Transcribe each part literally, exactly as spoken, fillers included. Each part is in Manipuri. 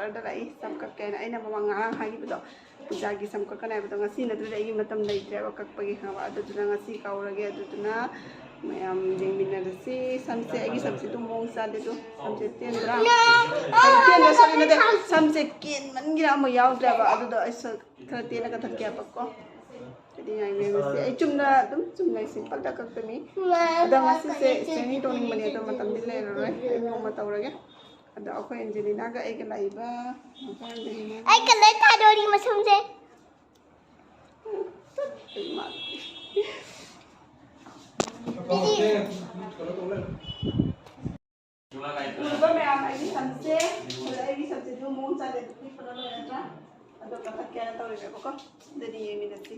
ꯗ ꯂꯥꯛꯏ ꯁꯝ ꯀꯛꯀꯦꯅ꯫ ꯑꯩꯅ ꯃꯃꯥꯡ ꯉꯔꯥꯡ ꯍꯥꯏꯈꯤꯕꯗꯣ, ꯄꯨꯖꯥꯒꯤ ꯁꯝ ꯀꯛꯀꯅꯤ ꯍꯥꯏꯕꯗꯣ, ꯉꯁꯤ ꯅꯠꯇ꯭ꯔꯗꯤ ꯑꯩꯒꯤ ꯃꯇꯝ ꯂꯩꯇ꯭ꯔꯦꯕ ꯀꯛꯄꯒꯤ, ꯈꯪꯉꯕ? ꯑꯗꯨꯗꯨꯅ ꯉꯁꯤ ꯀꯛꯍꯧꯔꯒꯦ꯫ ꯑꯗꯨꯗꯨꯅ ꯃꯌꯥꯝ ꯌꯦꯡꯃꯤꯟꯅꯔꯁꯤ꯫ ꯁꯝꯁꯦ, ꯑꯩꯒꯤ ꯁꯝꯁꯦ ꯑꯗꯨꯝ ꯃꯑꯣꯡ ꯆꯥꯗꯦ꯫ ꯑꯗꯨ ꯁꯝꯁꯦ ꯇꯦꯟꯗ꯭ꯔꯥ? ꯍꯥꯏꯗꯤ ꯇꯦꯟꯗ꯭ꯔꯥ, ꯁꯣꯔꯤ, ꯅꯠꯇꯦ, ꯁꯝꯁꯦ ꯀꯦꯟꯃꯟꯒꯤꯔ ꯑꯃ ꯌꯥꯎꯗ꯭ꯔꯦꯕ꯫ ꯑꯗꯨꯗꯣ ꯑꯩꯁꯨ ꯈꯔ ꯇꯦꯟꯅ ꯀꯛꯊꯠꯀꯦꯕꯀꯣ꯫ ꯑꯗꯨꯗꯤ ꯌꯥꯝ ꯌꯦꯡꯉꯁꯤ꯫ ꯑꯩ ꯆꯨꯝꯅ ꯑꯗꯨꯝ ꯆꯨꯝꯅ ꯁꯤꯝꯄꯜꯗ ꯀꯛꯄꯅꯤ꯫ ꯑꯗꯣ ꯉꯁꯤꯁꯦ ꯏꯁꯇ꯭ꯔꯦꯠꯅꯤꯡ ꯇꯧꯅꯤꯡꯕꯅꯤ, ꯑꯗꯣ ꯃꯇꯝꯗꯤ ꯂꯩꯔꯔꯣꯏ꯫ ꯑꯩ ꯅꯣꯡꯃ ꯇꯧꯔꯒꯦ꯫ ꯑꯗꯣ ꯑꯩꯈꯣꯏ ꯑꯦꯟꯖꯦꯂꯤꯅꯥꯒ ꯑꯩꯒ ꯂꯥꯛꯏꯕ ꯑꯩꯈꯣꯏ ꯑꯦꯟꯖꯦꯂꯤꯅꯥ꯫ ꯑꯩ ꯀꯂꯔ ꯊꯥꯗꯣꯔꯤ ꯃꯁꯝꯁꯦ꯫ ꯎꯔꯕ ꯃꯌꯥꯝ, ꯑꯩꯒꯤ ꯁꯝꯁꯦ, ꯑꯩꯒꯤ ꯁꯝꯁꯦ ꯑꯗꯨꯝ ꯃꯑꯣꯡ ꯆꯥꯗꯦ, ꯑꯗꯨꯝ ꯄꯤꯛꯄꯅ ꯂꯣꯏꯔꯗ꯭ꯔꯥ? ꯑꯗꯣ ꯀꯛꯊꯠꯀꯦꯅ ꯇꯧꯔꯤꯅꯦꯕꯀꯣ꯫ ꯑꯗꯨꯗꯤ ꯌꯦꯡꯃꯤꯟꯅꯁꯤ꯫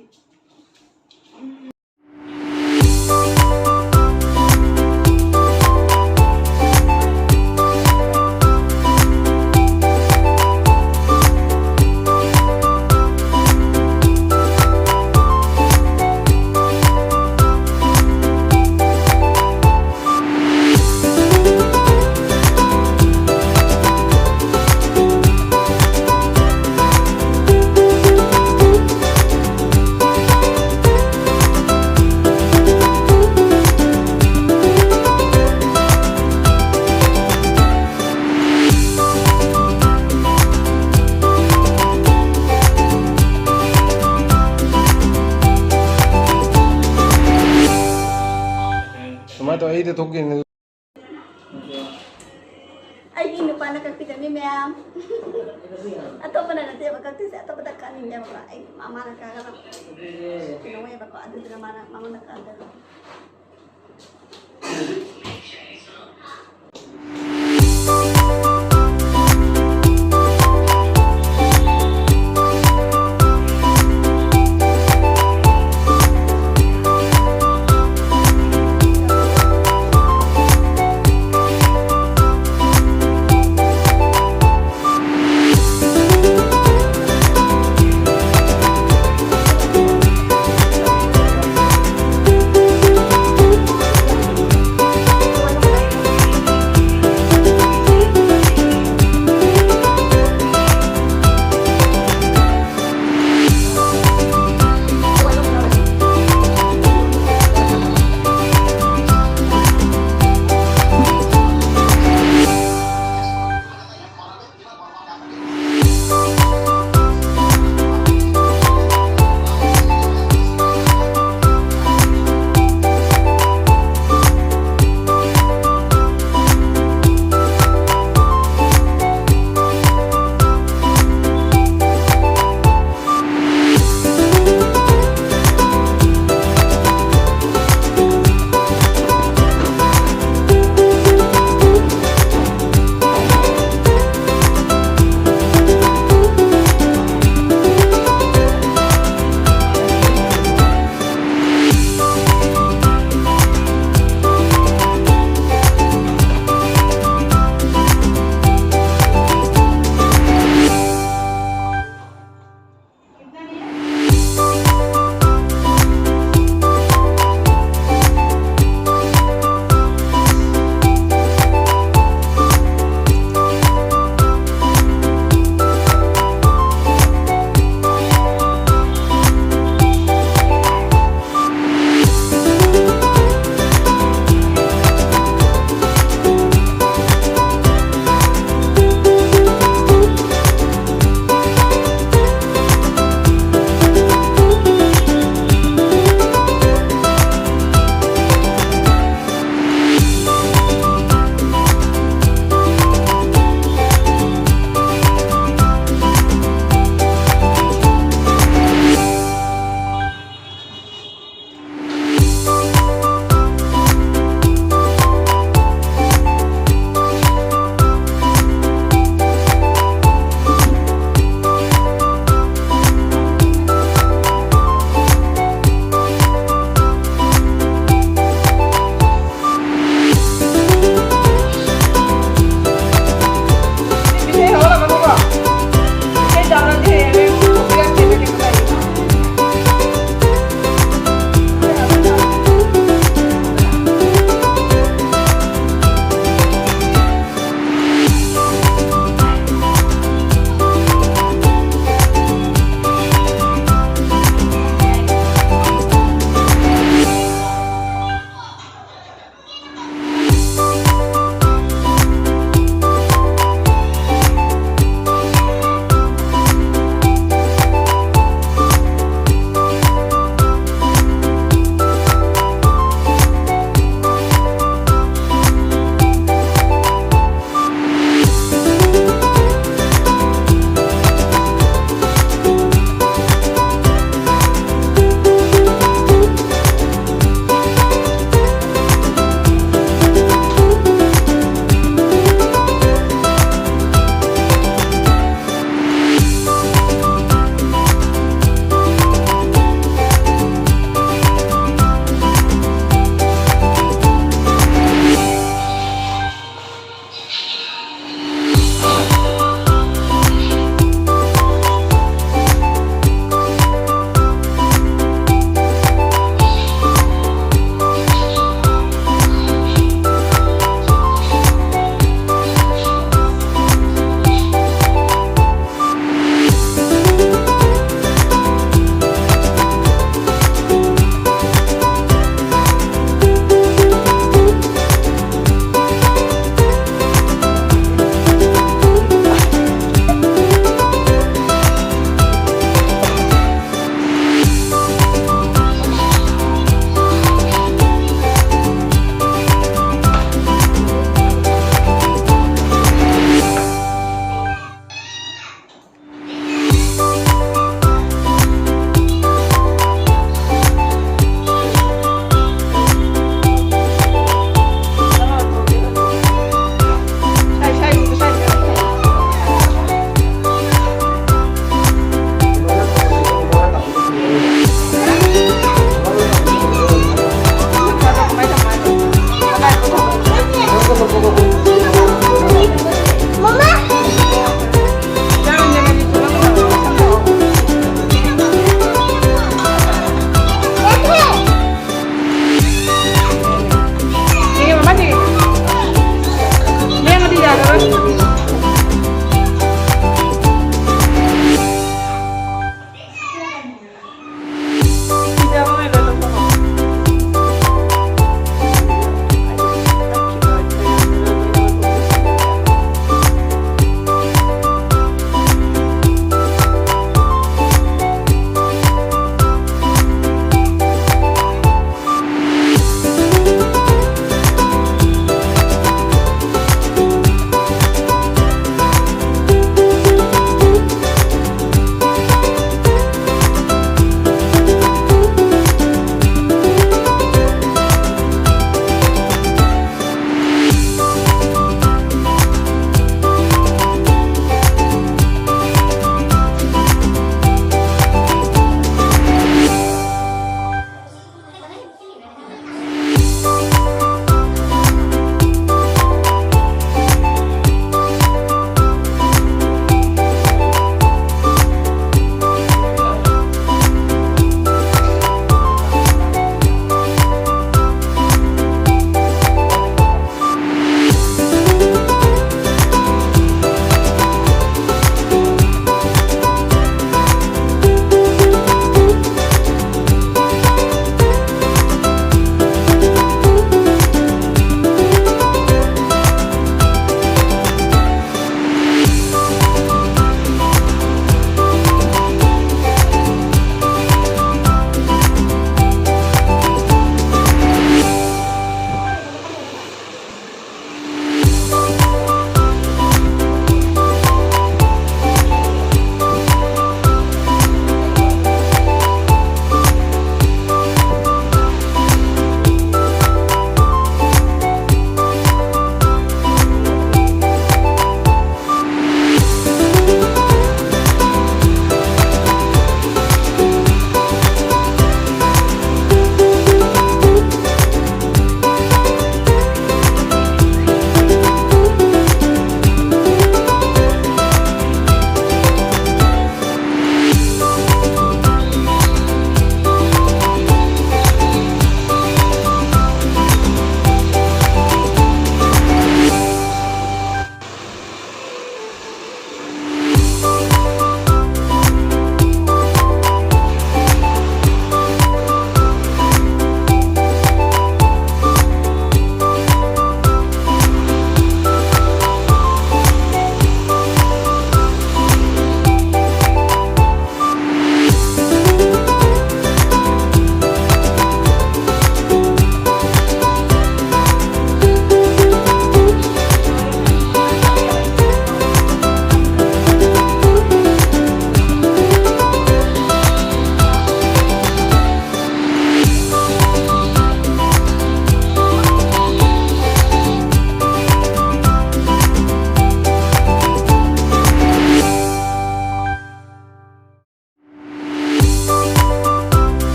ꯁꯨꯃꯥꯏꯅ ꯇꯧꯔ ꯑꯩꯗ ꯊꯣꯛꯈꯤꯅꯤ꯫ ꯑꯩꯒꯤ ꯅꯨꯄꯥꯅ ꯀꯛꯄꯤꯗꯕꯅꯤ ꯃꯌꯥꯝ꯫ ꯑꯇꯣꯞꯄꯅ ꯅꯠꯇꯦꯕ ꯀꯛꯇꯣꯏꯁꯦ, ꯑꯇꯣꯞꯄꯗ ꯀꯛꯅꯤꯡꯗꯦꯕꯀꯣ꯫ ꯑꯩ ꯃꯃꯥꯅ ꯀꯛꯑꯒ ꯀꯩꯅꯣ ꯑꯣꯏꯌꯦꯕꯀꯣ, ꯑꯗꯨꯗꯨꯅ ꯃꯥꯅ ꯃꯉꯣꯟꯗ ꯀꯛꯍꯟꯗꯣꯏꯕ꯫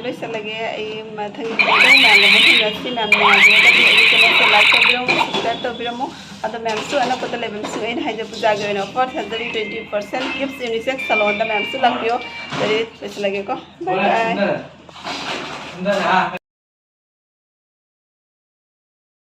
ꯂꯣꯏꯁꯤꯜꯂꯒꯦ꯫ ꯑꯩ ꯃꯊꯪꯒꯤ video ꯃꯌꯥꯝꯒ ꯑꯃꯨꯛ ꯊꯦꯡꯅꯁꯤ꯫ ꯃꯌꯥꯝ ꯅꯨꯡꯉꯥꯏꯖꯔꯒꯗꯤ ꯑꯩꯒꯤ channel ꯁꯦ like ꯇꯧꯕꯤꯔꯝꯃꯨ, subscribe ꯇꯧꯕꯤꯔꯝꯃꯨ꯫ ꯑꯗꯣ ꯃꯌꯥꯝꯁꯨ ꯑꯅꯛꯄꯗ ꯂꯩꯕ ꯃꯤꯁꯤꯡ ꯑꯩꯅ ꯍꯥꯏꯖ ꯄꯨꯖꯥꯒꯤ ꯑꯣꯏꯅ offer ꯊꯥꯖꯔꯤ, twenty percent gift unisex salon ꯗ ꯃꯌꯥꯝꯁꯨ ꯂꯥꯛꯄꯤꯌꯣ꯫ ꯑꯗꯨꯗꯤ ꯂꯣꯏꯁꯤꯜꯂꯒꯦꯀꯣ꯫ Bye bye꯫